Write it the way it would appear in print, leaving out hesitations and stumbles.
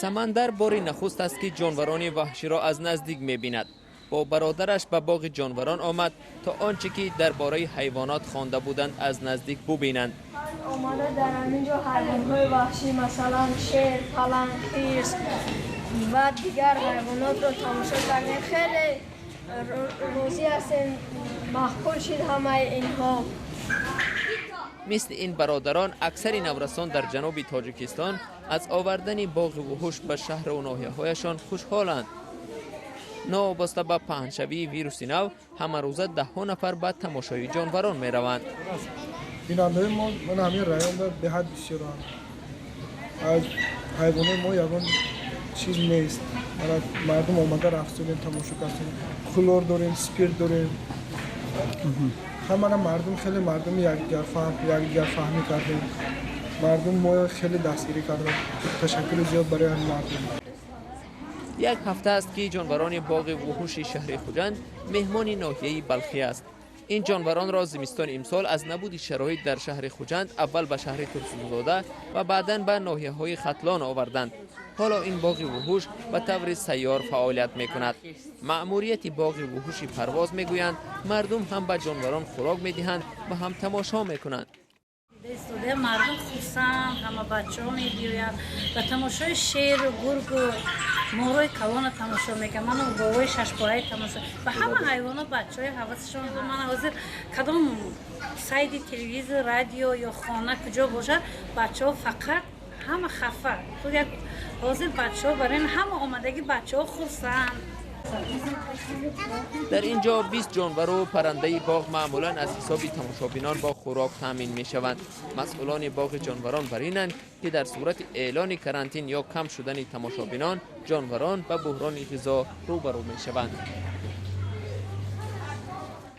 Самандар бори нахуст аст, ки ҷонварони ваҳширо аз наздик мебинад. Бо бародараш ба боғи ҷонварон омад, то он чӣ ки дар бораи ҳайвонот хонда буданд, аз наздик бубинанд. Омада дар ҳамин ҷо ҳайвонҳои ваҳшӣ, масалан шер, паланг, хирс ва дигар ҳайвонотро тамошо кардем. Хеле розӣ ҳастем, маъқул шид ҳамаи инҳо. Мисли ин бародарон, аксари наврасон дар ҷануби Тоҷикистон аз овардани боғи вуҳуш ба шаҳру ноҳияҳояшон хушҳоланд. Новобаста ба паҳншавии вируси нав, ҳамарӯза даҳҳо нафар ба тамошои ҷонварон мераванд. Бинандаҳои мо ман ҳамин районда беҳад бисёранд. Аз ҳайвонои мо ягон чиз нест. Мана мардум омада рафтудем, тамошо кардем. Хӯлор дорем, спирт дорем. Ҳамара мардум, хеле мардуми якдигарфаҳм, якдигарфаҳмӣ кардем. Мардум мо хеле дастгирӣ карданд. Ташаккури зиёд барои ҳамин мардум. Як ҳафта аст, ки ҷонварони боғи вуҳуши шаҳри Хуҷанд меҳмони ноҳияи Балхӣ аст. Ин ҷонваронро зимистони имсол аз набуди шароит дар шаҳри Хуҷанд аввал ба шаҳри Турсунзода ва баъдан ба ноҳияҳои Хатлон оварданд. Ҳоло ин боғи вуҳуш ба таври сайёр фаъолият мекунад. Маъмурияти боғи вуҳуши Парвоз мегӯянд, мардум ҳам ба ҷонварон хӯрок медиҳанд ва ҳам тамошо мекунанд. Истода мардум хурсанд, ҳама бачаҳо мебиёянд ба тамошои шеру гургу морои калона тамошо мекунанд. Ману говои шашпораи тамошо ба ҳама ҳайвонот бачаҳои ҳавасшон. Мана ҳозир кадом сайди телевизор, радио ё хона куҷо бошад, бачаҳо фақат ҳама хафа. Худ як ҳозир бачаҳо барои ҳама омадагӣ, бачаҳо хурсанд. Дар ин ҷо 20 ҷонвару паррандаи боғ маъмулан аз ҳисоби тамошобинон бо хӯрок таъмин мешаванд. Масъулони боғи ҷонварон бар инанд, ки дар сурати эълони карантин ё кам шудани тамошобинон, ҷонварон ба буҳрони ғизо рӯбарӯ мешаванд.